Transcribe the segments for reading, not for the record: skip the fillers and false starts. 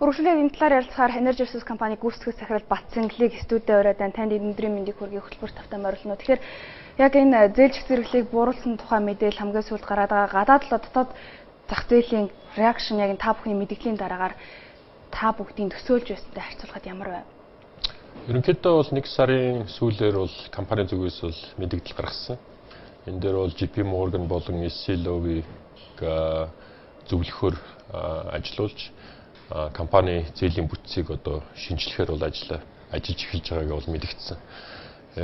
Үргэлжлээд энэ талаар ярилцахаар Energy Resource компани гүйцэтгэх захирал Батцэнгэлийг студид уриад байна. Танд энэ өдрийн мэндийг хүргэе, хөтөлбөр тавтай морилно. Тэгэхээр яг энэ зээлжих зэрэглэлийг бууруулсан тухай мэдээлэл хамгийн сүүлд гараад байгаа. Гадаад дотоод зах зээлийн reaction яг энэ та бүхний мэдээллийн дараагаар та бүгдийн төсөөлж байсантай харьцуулахад ямар байв? Ерөнхийдөө бол 1 сарын сүүлээр бол компани зүгээс бол мэдээлэл гаргасан. Энэ дээр бол JP Morgan болон SC Lowy-г зөвлөхөөр ажилуулж компани зээлийн бүтцийг одоо шинжлэхээр бол ажиллаж эхэлж байгааг бол мэдэгдсэн.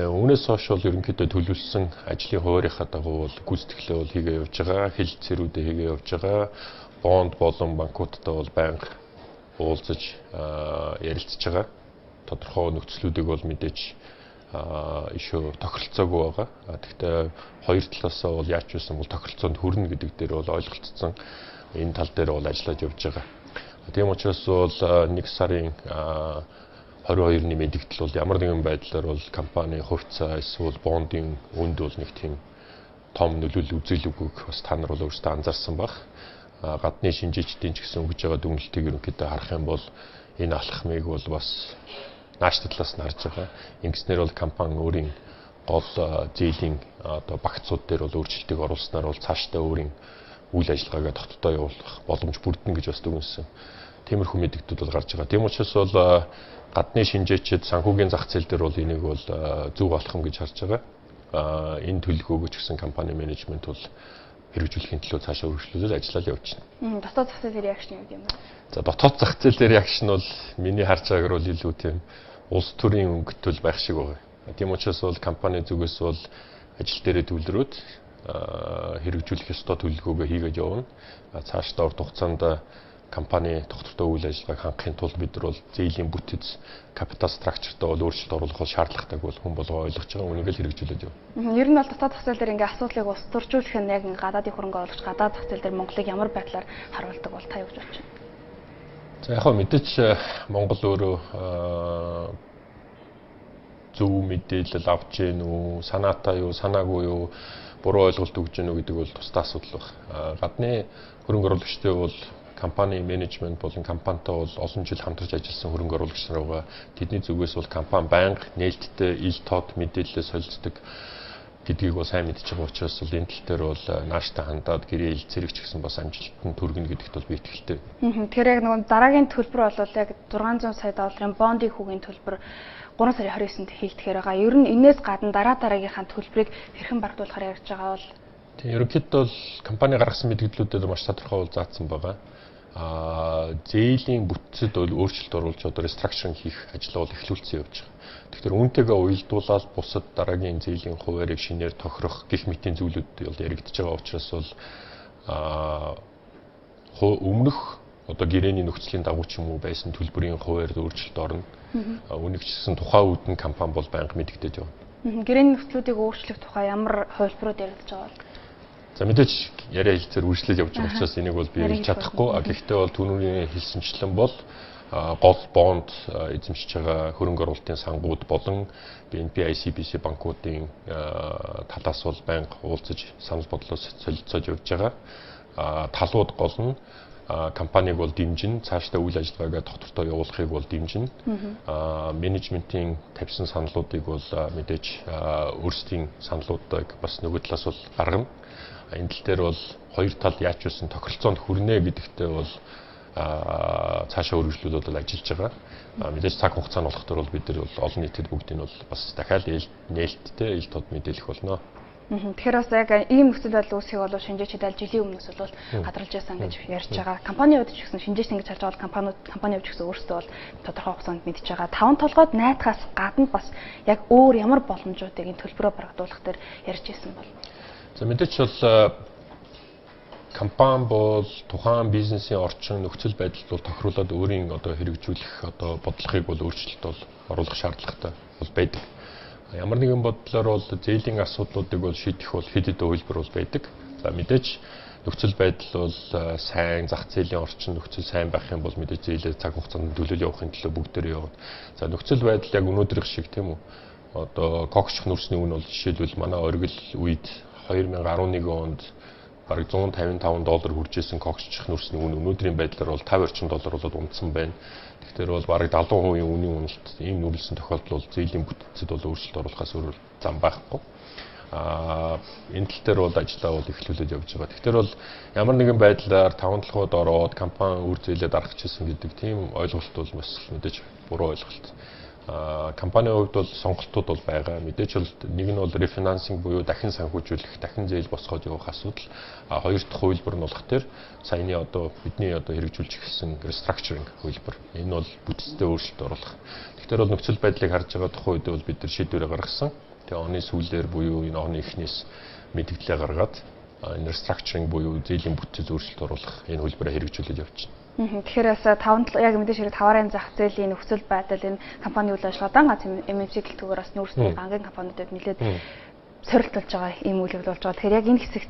Үүнээс хойш бол ерөнхийдөө төлөвлөсөн ажлын хуваарийнхаа дагуу бол гүйцэтгэлээ бол хийгээ явж байгаа, хэлэлцээрүүдээ хийгээ явж байгаа. Бонд болон банкудтай бол байнга уулзаж ярилцж байгаа. Тодорхой нөхцлүүдийг бол мэдээж ишөө тохиролцоогүй байгаа. Тэгэхдээ хоёр талаасаа бол яаж ч байсан бол тохиролцоонд хүрнэ гэдэг дээр бол ойлголцсон. Энэ тал дээр бол ажиллаж явж байгаа. Тийм учраас бол 1 сарын 22-ны мэдээлэл бол ямар нэгэн байдлаар бол компани хувьцаа эсвэл бондын үнд бол нэг тийм том нөлөөлөл үзүүлэлгүйг бас та нар бол өөрсдөө анзаарсан баг. Гадны шинжээчдийн ч гэсэн өгж байгаа дүгнэлтийг ерөнхийдөө харах юм бол энэ алхмыг бол бас нааш талаас нь харж байгаа. Ингэснээр бол компани өөрийн гол зээлийн одоо багцууд дээр бол өөрчлөлтийг оруулснаар бол цаашдаа өөрийн үйл ажиллагаагаа тогтдоо явуулах боломж бүрдэнэ гэж бас дүгнэсэн. Тиймэрхүү мэдээлэлүүд бол гарч байгаа. Тийм учраас бол гадны шинжээчид санхүүгийн зах зээл дээр бол энийг бол зөв алхам гэж харж байгаа. Энэ төлөвлөгөөгөө ч гэсэн компани менежмент бол хэрэгжүүлэхийн төлөө цаашаа үргэлжлүүлээд ажиллаад явж байна. Дотоод зах зээл reaction юу юм бэ? За, дотоод зах зээл дээр reaction бол миний харж байгаагаар бол илүү тийм улс төрийн өнгөтөл байх шиг байгаа. Тийм учраас бол компани зүгээс бол ажил дээрээ төвлөрөөд хэрэгжүүлэх ёстой төлөвлөгөөгөө хийгээд явна. Цаашдаа урт хугацаанд компани тогтвортой үйл ажиллагааг хангахын тулд бид нар бол зээлийн бүтэц, capital structure-тай бол өөрчлөлт оруулах шаардлагатайг бол хүн болгоо ойлгож байгаа. Үүнийг л хэрэгжүүлээд явна. Ер нь бол дотоод зах зээл дээр ингээ асуудлыг улс төржүүлэх нь яг гадаадын хөрөнгө оруулагч гадаад зах зээл дээр Монголыг ямар байдлаар харуулдаг бол та юу гэж бодож байна? За, яг хөө мэдээч Монгол өөрөө зөв мэдээлэл авч гин үү, санаатай юу, санаагүй юу, буруу ойлголт өгж гин үү гэдэг бол тусдаа асуудал баг. Гадны хөрөнгө оруулагчдын бол компани менежмент болон компанитай бол олон жил хамтарч ажилласан хөрөнгө оруулагч нар байгаа. Тэдний зүгээс бол компани байнга нээлттэй, ил тод мэдээлэлээ солилцдог гэдгийг бол сайн мэдж байгаа учраас бол энэ тал дээр бол нааштай хандаад гэрээ ил зэрэг ч гэсэн бас амжилтанд хүргэнэ гэдэгт бол би итгэлтэй. Тэгэхээр яг нөгөө дараагийн төлбөр бол яг 600 сая долларын бондын хүүгийн төлбөр 3 сарын 29-нд хийгдэхээр байгаа. Ер нь энээс гадна дараа дараагийнхаа төлбөрийг хэрхэн барагдуулахар ярьж байгаа бол? Тийм, ерөнхийдөө бол компани гаргасан мэдээллүүдэд маш тодорхой бол заасан байгаа. Зээлийн бүтцэд бол өөрчлөлт оруулж одоо restructuring хийх ажил бол эхлүүлсэн явж байгаа. Тэгэхээр үүнтэйгээ уялдуулаад бусад дараагийн зээлийн хуваарийг шинээр тохирох гэх мэтийн зүйлүүд бол яригдж байгаа учраас бол өмнөх одоо гэрээний нөхцөлийн дагуу ч юм уу байсан төлбөрийн хуваарьд өөрчлөлт орно. Үүнийг ч гэсэн тухайн үед нь компани бол байнга мэдэгдэж явна. Гэрээний нөхцлүүдийг өөрчлөх тухай ямар хувилбарууд яригдж байгаа бол? За, мэдээж яриа хэлцээр үргэлжлээд явж байгаа учраас энийг бол би хэлж чадахгүй. Гэхдээ бол түүний хэлсэнчлэн бол гол бонд эзэмшиж байгаа хөрөнгө оруулалтын сангууд болон BNP, ICBC банкуудын талаас бол байнга уулзаж санал бодлоо солилцоож явж байгаа. Талууд гол нь компаниг бол дэмжин, цаашдаа үйл ажиллагаагаа тогтвортой явуулахыг бол дэмжин. Менежментийн тавьсан саналуудыг бол мэдээж өөрсдийн саналуудыг бас нөгөө талаас бол гаргана. Энэ тал дээр бол хоёр тал яаж ч байсан тохиролцоонд хүрнэ гэдэгтээ бол цаашаа үргэлжлүүлээд бол ажиллаж байгаа. Мэдээж цаг хугацаа нь болохоор бол бид нар бол олон нийтэд бүгдийг нь бол бас дахиад нээлттэй ил тод мэдээлэх болно. Тэгэхээр бас яг ийм нөхцөл байдал үүсхийг бол шинжээчид аль жилийн өмнөөс бол гадарлаж байсан гэж ярьж байгаа. Компани хувьд ч гэсэн шинжээч ингэж харж байгаа бол компаниуд компани хувьд ч гэсэн өөрсдөө бол тодорхой хугацаанд мэдж байгаа. Таван толгойд найдахаас гадна бас яг өөр ямар боломжуудыг энэ төлбөрөөр барагдуулах дээр ярьж ирсэн бол? За, мэдээч бол компани бол тухайн бизнесийн орчин нөхцөл байдалд бол тохируулаад өөрийн одоо хэрэгжүүлэх одоо бодлогыг бол өөрчлөлт бол оруулах шаардлагатай бол байдаг. Ямар нэгэн бодлоор бол зээлийн асуудлуудыг бол шийдэх бол хэд хэдэн хувилбар бол байдаг. За, мэдээж нөхцөл байдал бол сайн, зах зээлийн орчин нөхцөл сайн байх юм бол мэдээж зээлээ цаг хугацаанд төлөөлөл явахын төлөө бүгдээрээ явна. За, нөхцөл байдал яг өнөөдрийнх шиг, тийм үү? Одоо коксчих нүрсний үн бол жишээлбэл манай оргил үед 2011 онд Бараг 155 доллар хүрч исэн коксчих нүрсний үн өнөөдрийн байдлаар бол 50 орчим доллар болоод унтсан байна. Тэгэхээр бол бараг 70% үнийн уналт ийм нүрэлсэн тохиолдол бол зээлийн бүтцэд бол өөрчлөлт оруулахаас өөр зам байхгүй. Энэ тал дээр бол ажлаа бол эхлүүлээд явж байгаа. Тэгэхээр бол ямар нэгэн байдлаар 5 толгойд ороод компани үр зээлээ дарах гэсэн гэдэг тийм ойлголт бол бас мэдээж буруу ойлголт. Компанийн хувьд бол сонголтууд бол байгаа. Мэдээж бол нэг нь бол refinancing буюу дахин санхүүжүүлэх, дахин зээл босгоод явах асуудал. Хоёр дахь хувилбар нь болох тэр саяны одоо бидний одоо хэрэгжүүлж эхэлсэн restructuring хувилбар. Энэ бол бүтцтэй өөрчлөлт оруулах. Тэгэхээр бол нөхцөл байдлыг харж байгаа тухайн үед бол бид нар шийдвэрээ гаргасан. Тэгээ оны сүүлээр буюу энэ оны эхнээс мэдээлэлээ гаргаад энэ restructuring буюу зээлийн бүтцэд өөрчлөлт оруулах энэ хувилбараа хэрэгжүүлээд явчихна. Тэгэхээр бас 5 яг мэдээж хэрэг таварын зах зээлийн нөхцөл байдал энэ компани үйл ажиллагаа дан ганц MMC гэлтгүүгээр бас нүүрсний банкын компаниудад нэлээд сорилт болж байгаа ийм үйл явдал болж байгаа. Тэгэхээр яг энэ хэсэг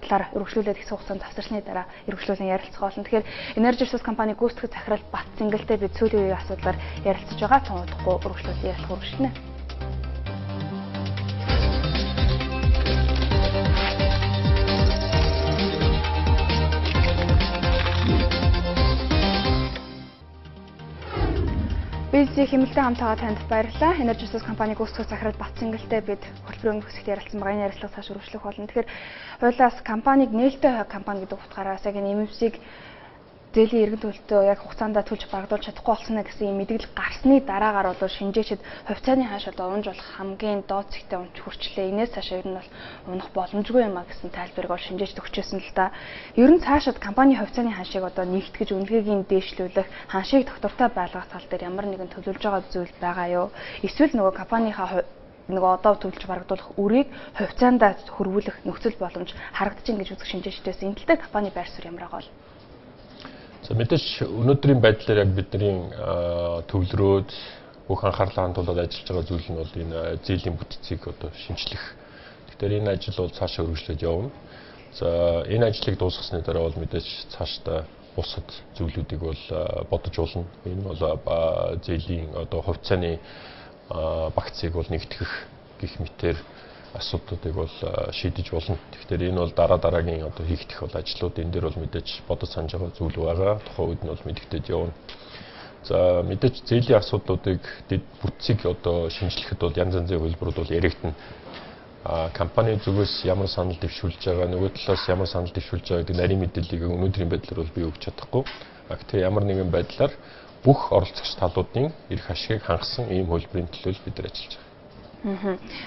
талаар өргөжлүүлээд их хугацаанд завсарланы дараа өргөжлүүлэн ярилцах болно. Тэгэхээр Energy Resource компани гүйцэтгэх захирал Батцэнгэлтэй бид сүүлийн үеийн асуудлаар ярилцаж байгаа. Тун удахгүй өргөжлүүлэн ярилцах үргэлжлэнэ. Бизнесийн хэмнэлтэй хамтаагаа танд баярлалаа. Energy Resource компани гүйцэтгэх захирал Батцэнгэлтэй бид хөтөлбөрийн өмнөх хэсэгт ярилцсан байгаа. Энэ ярилцлага цааш үргэлжлэх болно. Тэгэхээр хуулиас компаниг нээлттэй компани гэдэг утгаараас яг энэ MMC-г зээлийн эргэн төлөлтөө яг хугацаанд төлж барагдуулж чадахгүй болсон гэсэн юм мэдээлэл гарсны дараагаар бол шинжээчид хувьцааны ханш одоо унж болох хамгийн доод зэгтээ унж хүрчлээ. Энээс цаашаа ер нь бол унах боломжгүй юм а гэсэн тайлбарыг бол шинжээчд өгчээсэн л да. Ер нь цаашид компани хувьцааны ханшийг одоо нэгтгэж үнэлгээг дээшлүүлэх, ханшийг тогтвортой байлгах тал дээр ямар нэгэн төлөвлөж байгаа зүйл байгаа юу? Эсвэл нөгөө компанийнхаа нөгөө одоо төлж барагдуулах үрийг хувьцаандаа хөрвүүлэх нөхцөл боломж харагдаж байна гэж үзэх шинжээчдээс энэ тал дээр компани байр суурь ямар байгаа вэ? За мэдээж өнөөдрийн байдлаар яг бидний төвлөрөөд бүх анхаарлаа хандуулаад ажиллаж байгаа зүйл нь бол энэ зээлийн бүтцийг одоо шинчлэх. Тэгэхээр энэ ажил бол цаашаа үргэлжлээд явна. За энэ ажлыг дуусгасны дараа бол мэдээж цаашдаа бусад зүйлүүдийг бол бодож болно. Энэ бол зээлийн одоо хувьцааны багцыг бол нэгтгэх гэх мэтээр асуудлуудыг бол шийдэж болно. Тэгэхээр энэ бол дараа дараагийн одоо хийгдэх бол ажлууд энэ дээр бол мэдээж бодож санаж байгаа зүйл байгаа. Тухайн үед нь бол мэдэгдээд явна. За мэдээж зээлийн асуудлуудыг бүтцийг одоо шинжлэхэд бол янз янзын хувилбарууд бол яригдана. Компани зүгээс ямар санал дэвшүүлж байгаа, нөгөө талаас ямар санал дэвшүүлж байгаа гэдэг нарийн мэдээллийг өнөөдрийн байдлаар бол би өгч чадахгүй. Гэхдээ ямар нэгэн байдлаар бүх оролцогч талуудын эрх ашигыг хангасан ийм хувилбарын төлөө бид нар ажиллаж байгаа.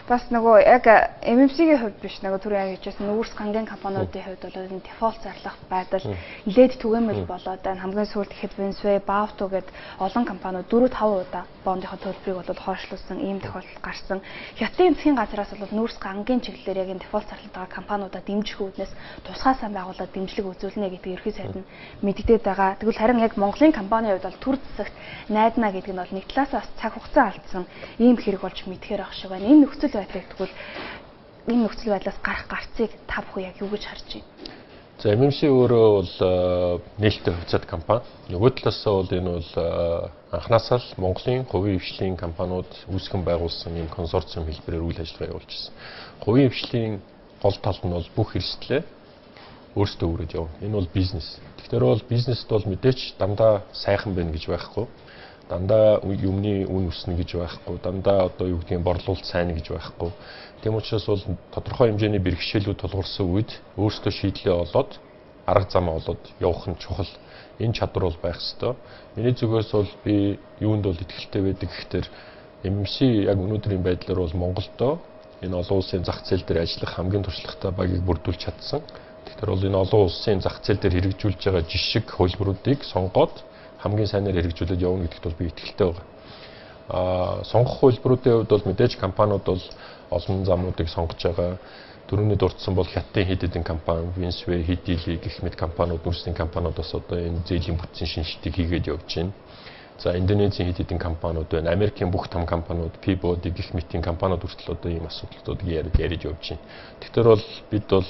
Бас нөгөө яг MMC-ийн хувьд биш нөгөө түрүү яг хэлжсэн нүүрс гангийн компаниудын хувьд бол энэ дефолт зарлах байдал нэлээд түгээмэл болоод байна. Хамгийн сүүлд гэхэд Венсвей, Бауту гээд олон компаниуд 4-5 удаа бондынхоо төлбөрийг бол хойшлуулсан ийм тохиолдол гарсан. Хятадын засгийн газраас бол нүүрс гангийн чиглэлээр яг энэ дефолт зарлаад байгаа компаниудаа дэмжих үүднээс тусгай сан байгуулаад дэмжлэг үзүүлнэ гэдэг ерхий сайд нь мэдэгдээд байгаа. Тэгвэл харин яг Монголын компанийн хувьд бол төр засагт найдна гэдэг нь бол нэг талаас бас цаг хугацаа алдсан ийм хэрэг болж мэдхээр ах шиг байна. Энэ нөхцөл байдлыг тэгвэл энэ нөхцөл байдлаас гарах гарцыг та бүхэн яг юу гэж харж байна? За MMC өөрөө бол нээлттэй хувьцаат компани. Нөгөө талаас бол энэ бол анхнаасаа л Монголын хувийн хвшлийн компаниуд үүсгэн байгуулсан ийм консорциум хэлбэрээр үйл ажиллагаа явуулж ирсэн. Хувийн хвшлийн гол тал нь бол бүх эрсдлээ өөрсдөө үүрээд явна. Энэ бол бизнес. Тэгэхээр бол бизнест бол мэдээч дандаа сайхан байна гэж байхгүй. Дандаа юмны үн өснө гэж байхгүй, дандаа одоо юу гэдгийг борлуулалт сайн гэж байхгүй. Тийм учраас бол тодорхой хэмжээний бэрхшээлүүд тулгарсан үед өөрсдөө шийдлээ олоод арга зам олоод явах нь чухал. Энэ чадвар бол байх ёстой. Миний зүгээс бол би юунд бол итгэлтэй байдаг гэхээр MMC яг өнөөдрийн байдлаар бол Монголдо энэ олон улсын зах зээл дээр ажиллах хамгийн туршлагатай багийг бүрдүүлж чадсан. Тэгэхээр бол энэ олон улсын зах зээл дээр хэрэгжүүлж байгаа жишг хувилбаруудыг сонгоод хамгийн сайнаар хэрэгжүүлээд явна гэдэгт бол би итгэлтэй байгаа. Сонгох хувилбаруудын хувьд бол мэдээж компаниуд бол олон замуудыг сонгож байгаа. Түрүүний дурдсан бол Хятадын хэд хэдэн компани, Венсвей, Хидили гэх мэт компаниуд, нүрсний компаниуд бас одоо энэ зээлийн бүтцийн шинжилтийг хийгээд явж байна. За Индонезийн хэд хэдэн компаниуд байна. Америкийн бүх том компаниуд, Peabody гэх мэтийн компаниуд хүртэл одоо ийм асуудлуудыг яриад явж байна. Тэгэхээр бол бид бол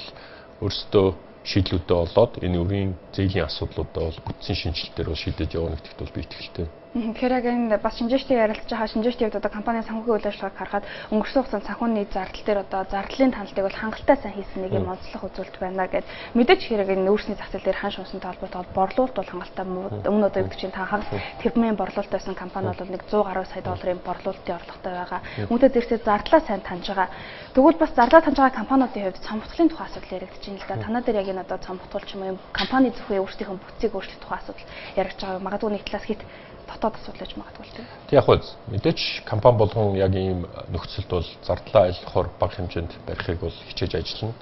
өөрсдөө шийдлүүдээ олоод энэ өрийн зээлийн асуудлуудаа бол бүтцийн шинжилтээр бол шийдэж явна гэдэгт бол би итгэлтэй. Тэгэхээр яг энэ бас шинжээчтэй ярилцж байгаа шинжээчдийн хувьд одоо компанийн санхүүгийн үйл ажиллагааг харахад өнгөрсөн хугацаанд санхүүний зардал дээр одоо зардлын таналыг бол хангалттай сайн хийсэн нэг юм онцлог үзүүлэлт байна гэд мэдээж хэрэг энэ нүүрсний зах зээл дээр ханш унсантай холбоотой борлуулалт бол хангалттай өмнө одоо юу гэдэг чинь та хагас тэрбумын борлуулалт байсан компани бол нэг 100 гаруй сая долларын борлуулалтын орлоготой байгаа. Үүнтэй зэрэгсээ зардлаа сайн таньж байгаа. Тэгвэл бас зарлаа таньж байгаа компаниудын хувьд цомгтголын тухай асуудал яригдаж байна л да. Танаа дээр яг энэ одоо цомгтгол ч юм уу компани зөвхөн өөрсдийнхөө бүтцийг өөрчлөх тухай асуудал яригдж байгаа. Магадгүй нэг талаас хит дотоод асуудал байж магадгүй л тийм. Тэг яг хөө мэдээж компани болгон яг ийм нөхцөлд бол зардлаа аль болохоор бага хэмжээнд барихыг бол хичээж ажиллана.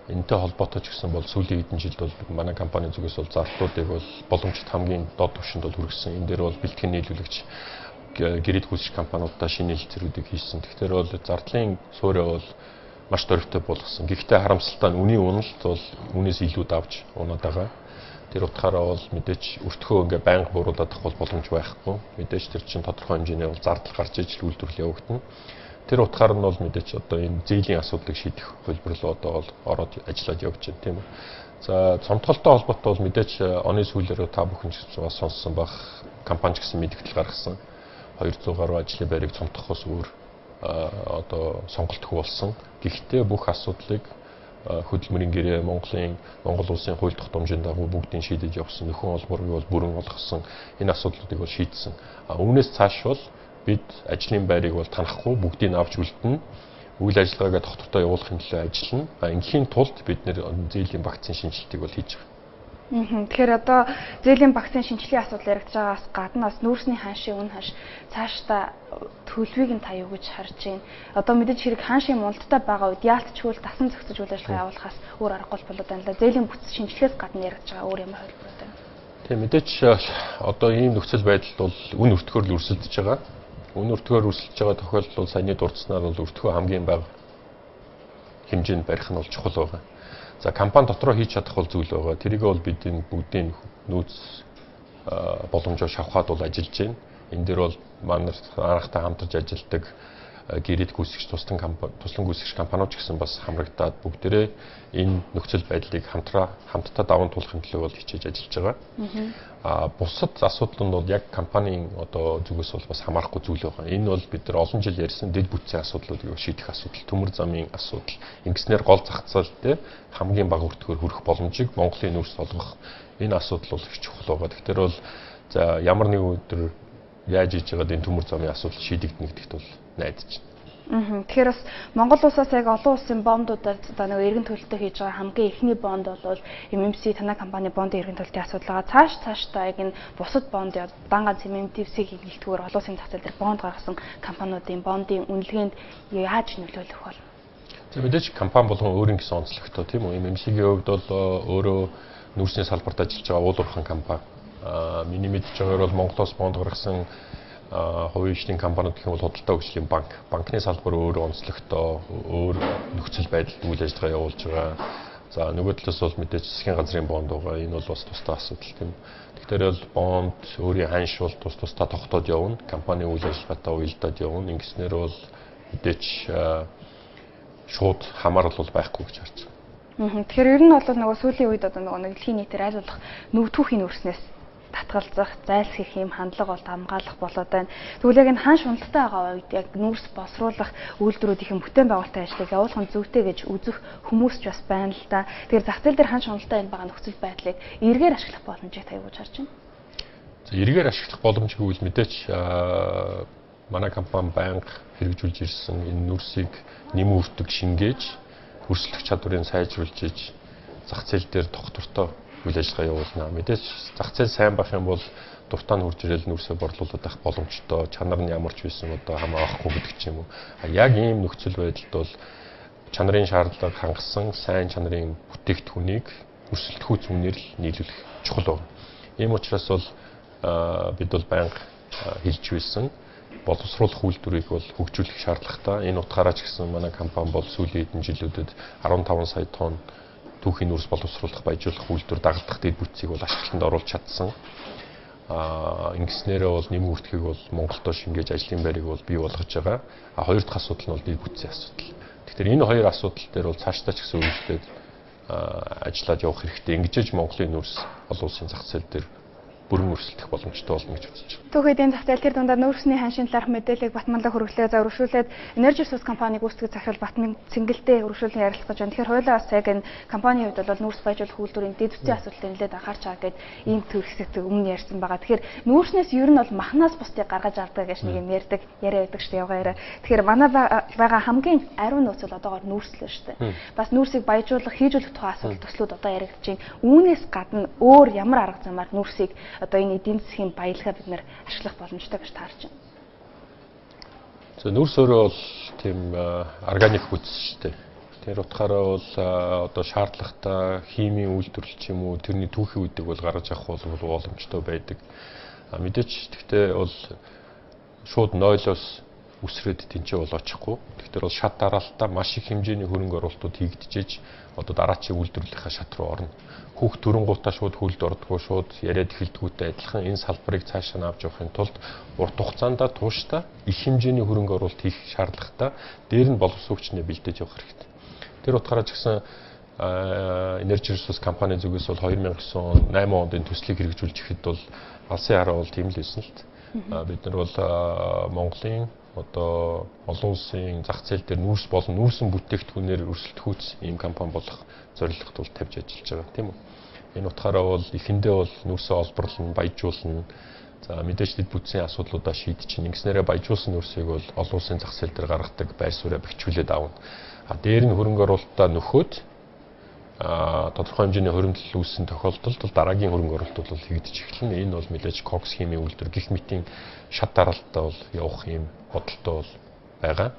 Энэтэй холбоотой ч гэсэн бол сүүлийн хэдэн жилд бол манай компани зүгээс бол зардлуудыг бол боломжит хамгийн доод түвшинд бол хүргэсэн. Энэ дээр бол бэлтгэн нийлүүлэгч гэрээд гүйцэтгэх компаниудаа шинэ хэлцэрүүдийг хийсэн. Тэгэхээр бол зардлын суурь бол маш дөрвтэй болгосон. Гэхдээ харамсалтай нь үнийн уналт бол үнээс илүү давж унаад байгаа. Тэр утгаараа бол мэдээж өртгөө ингээ байнга бууруулад авах бол боломж байхгүй. Мэдээж тэр чинь тодорхой хэмжээний бол зардал гарч ижил үйлдвэрлэл явагдана. Тэр утгаар нь бол мэдээж одоо энэ зээлийн асуудлыг шийдэх хувилбар руу одоо бол ороод ажиллаад явж байна, тийм үү. За цомтголтой холбоотой бол мэдээж оны сүүлээр та бүхэн ч гэсэн бас сонссон байх, компани ч гэсэн мэдгдэл гаргасан. 200 гаруй ажлын байрыг цомтгохоос өөр одоо сонголтгүй болсон. Гэхдээ бүх асуудлыг хөдөлмөрийн гэрээ Монгол улсын хууль тогтоомжийн дагуу бүгдийг шийдэж явсан. Нөхөн олборыг бол бүрэн олгосон. Энэ асуудлуудыг бол шийдсэн. Үүнээс цааш бол бид ажлын байрыг бол танахгүй бүгдийг авч үлдэнэ. Үйл ажиллагаагаа тогтвортой явуулахын төлөө ажиллана. Ингээхийн тулд бид нэр зээлийн вакцины шинжилтийг бол хийж байгаа. Тэгэхээр одоо зээлийн вакцины шинжилгээний асуудал яригдж байгаагаас гадна бас нүүрсний ханшийн үн ханш цаашдаа төлөвийг нь та юу гэж харж байна? Одоо мэдээж хэрэг ханшийн мундтай байгаа үед яалтчгүй дасан зохицож үйл ажиллагаа явуулахаас өөр аргагүй болоод байна л да. Зээлийн бүтц шинжилгээс гадна яригдж байгаа өөр ямар хувилбарууд байна? Тийм мэдээж одоо ийм нөхцөл байдалд бол үн өртгөөр л өрсөлдөж байгаа. Үн өртгөөр өрсөлдөж байгаа тохиолдолд бол саяны дурдсанаар бол өртгөө хамгийн бага хэмжээнд барих нь бол чухал байгаа. За компани дотроо хийж чадах бол зүйл байгаа. Тэрийг бол бид энэ бүгдийн нөөц боломжоор шавхаад бол ажиллаж байна. Энэ дээр бол манай анхтай хамтарч ажилладаг гэрээд гүйцэтгэгч туслан компани туслан гүйцэтгэгч компаниуд ч гэсэн бас хамрагдаад бүгдээрээ энэ нөхцөл байдлыг хамтдаа даван туулахын төлөө бол хичээж ажиллаж байгаа. Бусад асуудал нь бол яг компанийн одоо зүгээс бол бас хамаарахгүй зүйл байгаа. Энэ бол бид нар олон жил ярьсан дэд бүтцийн асуудлуудыг шийдэх асуудал, төмөр замын асуудал. Ингэснээр гол зах зээл дээр хамгийн бага өртгөөр хүрэх боломжийг Монголын нүүрс олгох энэ асуудал бол их чухал байгаа. Тэгэхээр бол за ямар нэгэн өдөр яаж хийж байгаад энэ төмөр замын асуудал шийдэгдэнэ гэдэгт бол найдаж байна. Тэгэхээр бас Монгол улсаас яг олон улсын бондуудаар одоо нэг эргэн төлөлтөө хийж байгаа хамгийн эхний бонд бол MMC танай компани бондын эргэн төлөлтийн асуудал байгаа. Цаашдаа яг энэ бусад бонд дан ганц MMTC-ийг хэлтгүүр олон улсын зах зээл дээр бонд гаргасан компаниудын бондын үнэлгээнд яаж нөлөөлөх бол? За мэдээж компани болгон өөрийн гэсэн онцлогтой тийм үү? MMC-ийн хувьд бол өөрөө нүүрсний салбарт ажиллаж байгаа уул уурхайн компани. Миний мэдж байгаагаар бол Монголоос бонд гаргасан хувийн хөгжлийн компаниуд гэх юм бол худалдаа хөгжлийн банк. Банкны салбар өөрөө онцлогтой, өөр нөхцөл байдалд үйл ажиллагаа явуулж байгаа. За нөгөө талаас бол мэдээж засгийн газрын бонд байгаа. Энэ бол бас тусдаа асуудал тийм. Тэгэхээр бол бонд өөрийн ханш бол тус тусдаа тогтоод явна. Компани үйл ажиллагаатай уялдаад явна. Ингэснээр бол мэдээж шууд хамаарал бол байхгүй гэж харж байгаа. Тэгэхээр ер нь бол нөгөө сүүлийн үед одоо нөгөө дэлхийн нийтээр аль болох нүвтүүхийн нүүрснээс татгалзах, зайлсхийх юм хандлага бол хамгаалах болоод байна. Тэгвэл яг энэ ханш уналттай байгаа үед яг нүүрс боловсруулах үйлдвэрүүдийн бүтээн байгуулалтын ажлыг явуулах нь зүйтэй гэж үзэх хүмүүс ч бас байна л да. Тэгэхээр зах зээл дээр ханш уналттай энэ байгаа нөхцөл байдлыг эргээр ашиглах боломжийг та юу гэж харж байна? За эргээр ашиглах боломж гэвэл мэдээж манай компани байнга хэрэгжүүлж ирсэн энэ нүүрсийг нэмэн үртэг шингээж, өрсөлдөх чадварыг сайжруулж иж зах зээл дээр тогтвортой үйл ажиллагаа явуулна. Мэдээж зах зээл сайн байх юм бол дуртаа нь хурж ирэл нүүрсээ борлуулад авах боломжтой, чанар нь ямар ч байсан одоо хамаа авахгүй гэдэг ч юм уу. Яг ийм нөхцөл байдалд бол чанарын шаардлага хангасан сайн чанарын бүтээгдэхүүнийг өрсөлдөхүүц үнээр л нийлүүлэх чухал байна. Ийм учраас бол бид бол байнга хэлж байсан боловсруулах үйлдвэрийг бол хөгжүүлэх шаардлагатай. Энэ утгаараа ч гэсэн манай компани бол сүүлийн хэдэн жилүүдэд 15 сая тонн түүхийн нүүрс боловсруулах, баяжуулах үйлдвэр дагалдах дэд бүтцийг бол ашиглалтанд оруулж чадсан. Ингэснээрээ бол нэмэн үртгийг бол Монголдо шингээж ажлын байрыг бол бий болгож байгаа. Хоёр дахь асуудал нь бол дэд бүтцийн асуудал. Тэгэхээр энэ хоёр асуудал дээр бол цаашдаа ч гэсэн үргэлжлээд ажиллаад явах хэрэгтэй. Ингэжээж Монголын нүүрс олон улсын зах зээл дээр бүрэн өрсөлдөх боломжтой болно гэж үзэж байна. Түүх эдийн зах зээл тэр дундаа нүүрсний ханшийн талаарх мэдээллийг Батманлаг хүргэлээ. За өргөжлүүлээд Energy Resource компаниг үүсгэх захирал Батман Цэнгэлтэй өргөжлүүлэн ярилцах гэж байна. Тэгэхээр хоёулаа бас яг энэ компанийн хувьд бол нүүрс баяжуулах үйлдвэрийн дэд бүтцийн асуудалтай нэлээд анхаарч байгаа гэд ийм төр хэсэгт өмнө ярьсан байгаа. Тэгэхээр нүүрснээс ер нь бол махнаас бусдыг гаргаж авдаг гэж нэг юм ярьдаг яриа байдаг шүү дээ, явгаа яриа. Тэгэхээр манай байгаа хамгийн ариун нөөц бол одоогоор нүүрс л шүү дээ. Бас нүүрсийг баяжуулах, хийжүүлэх тухай асуудал төслүүд одоо яригдаж байна. Үүнээс гадна өөр ямар арга замаар нүүрсийг одоо энэ эдийн засгийн баялгаа бид нар ашиглах боломжтой гэж таарч байна? За, нүүрс өөрөө бол тийм органик бүтэц шүү дээ. Тэр утгаараа бол одоо шаардлагатай химийн үйлдвэрлэл ч юм уу, тэрний түүхийн үдийг бол гаргаж авах бол боломжтой байдаг. А мэдээч гэхдээ бол шууд нойлоос үсрээд тэнцээ бол очихгүй. Тэгэхээр бол шат дараалтаа маш их хэмжээний хөрөнгө оруулалтууд хийгдчихэж одоо дараачийн үйлдвэрлэлийнхаа шат руу орно. Хүүхд төрөнгуудаа шууд хүлд ордгоо, шууд яриад эхэлдгүүтэй адилхан энэ салбарыг цаашаа авч явахын тулд урт хугацаанд тууштай их хэмжээний хөрөнгө оруулалт хийх шаардлагатай. Дээр нь боловсон хүчнээ бэлдээж явах хэрэгтэй. Тэр утгаараа ч гэсэн Energy Resource компани зүгээс бол 2009 он, 8 онд энэ төслийг хэрэгжүүлж ихэд бол алсын хараа бол тийм л байсан л та. Бид нар бол Монголын одоо олон улсын зах зээл дээр нүүрс болон нүүрсэн бүтээгдэхүүнээр өрсөлдөхүйц ийм компани болох зорилгот бол тавьж ажиллаж байгаа, тийм үү. Энэ утгаараа бол эхэндээ бол нүүрсээ олборлно, баяжуулна. За, мэдээж дэд бүтцийн асуудлуудаа шийдэж чинь ингэснээрээ баяжуулсан нүүрсийг бол олон улсын зах зээл дээр гаргадаг байр сууриа бэхжүүлээд авна. А дээр нь хөрөнгө оруулалтаа нөхөөд тодорхой хэмжээний хуримтлал үүссэн тохиолдолд бол дараагийн хөрөнгө оруулалт бол хийгдэж эхэлнэ. Энэ бол мэдээж кокс химийн үйлдвэр гэх мэтийн шат дараалтаа бол явах юм бодолтой бол байгаа.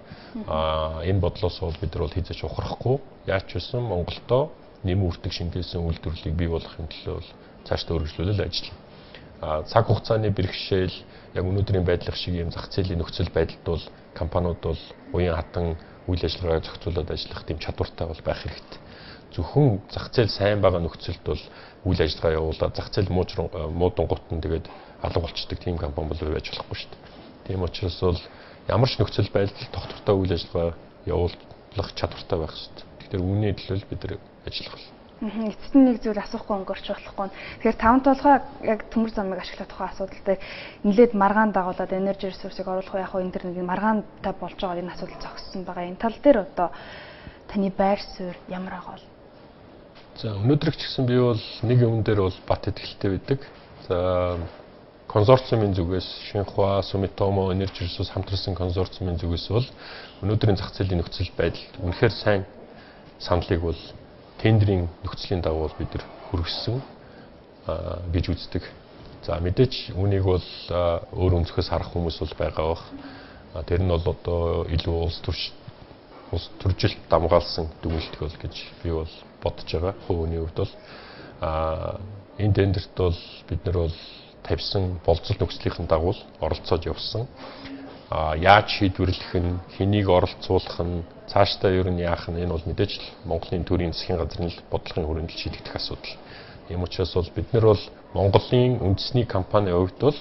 Энэ бодлоос бол бид нар бол хэзээ ч ухрахгүй. Яаж ч байсан Монголдо нэм үртэг шингээсэн үйлдвэрлэлийг бий болгохын төлөө бол цаашдаа өргөжлүүлэл ажиллана. Цаг хугацааны бэрхшээл, яг өнөөдрийн байдлах шиг ийм зах зээлийн нөхцөл байдалд бол компаниуд бол уян хатан үйл ажиллагаа зохицуулаад ажиллах тийм чадвартай бол байх хэрэгтэй. Зөвхөн зах зээл сайн байгаа нөхцөлд бол үйл ажиллагаа явуулаад зах зээл муудангут нь тэгээд алга болчдөг тийм компани бол байж болохгүй шүү дээ. Тийм учраас бол ямар ч нөхцөл байдалд тогтвортой үйл ажиллагаа явуулах чадвартай байх хэрэгтэй. Тэгэхээр үүний төлөө бид нар ажиллах болно. Эцэст нь нэг зүйл асуухгүй өнгөрч болохгүй. Тэгэхээр таван толгой яг төмөр замыг ашиглах тухай асуудал дээр нэлээд маргаан дагуулад Energy Resource-ыг оруулах уу, яг хөө энэ төр нэг маргаантай болж байгаа энэ асуудал зогссон байгаа. Энэ тал дээр одоо таны байр суурь ямар байгаа бол? За, өнөөдөр ч гэсэн би бол нэг юм дээр бол бат итгэлтэй байдаг. За, консорциумын зүгээс Шинхуа, Sumitomo, Energy Resource хамтарсан консорциумын зүгээс бол өнөөдрийн зах зээлийн нөхцөл байдал үнэхээр сайн саналыг бол тендерийн нөхцөлийн дагуу бид нар хүргэсэн гэж үздэг. За, мэдээч үүнийг бол өөр өнцгөөс харах хүмүүс бол байгаа бах. Тэр нь бол одоо илүү улс төржилт дамгаалсан дүгнэлт бол гэж би бол бодож байгаа. Хувь хүний хувьд бол энэ тендерт бол бид нар бол тавьсан болцол нөхцөлийн дагуу оролцоож явсан. Яаж шийдвэрлэх нь, хэнийг оролцуулах нь, цаашдаа ер нь яах нь, энэ бол мэдээж л Монголын төрийн засгийн газрын л бодлогын хүрээнд л шийдэгдэх асуудал. Ийм учраас бол бид нар бол Монголын үндэсний компанийн хувьд бол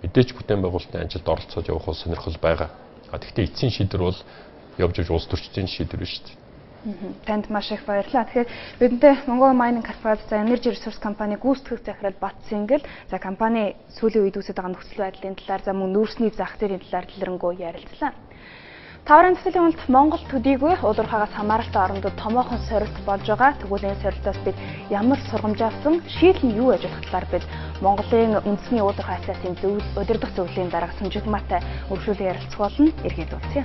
мэдээж бүтээн байгуулалтын ажилд оролцоод явах бол сонирхол байгаа. А тэгвэл эцсийн шийдвэр бол явж явж улс төрчдийн шийдвэр шүү дээ. Танд маш их баярлалаа. Тэгэхээр бидэнтэй Mongol Mining Corporation Energy Resource компани гүйцэтгэх захирал Батсингэл, за, компани сүүлийн үед үүсэж байгаа нөхцөл байдлын талаар, за, мөн нүүрсний зах зээлийн талаар дэлгэрэнгүй ярилцлаа. Таврын төслийн уналт Монгол төдийгүй уулуурхаагаас хамааралтай орондод томоохон сорилт болж байгаа. Тэгвэл энэ сорилтоос бид ямар сургамж авсан, шийдэл нь юу байж болох талаар бид Монголын үндэсний уулуурхай ассоциацийн удирдах зөвлөлийн дарга Сүнжигмаатай өргөжүүлэн ярилцах болно. Эргээд уулзъя.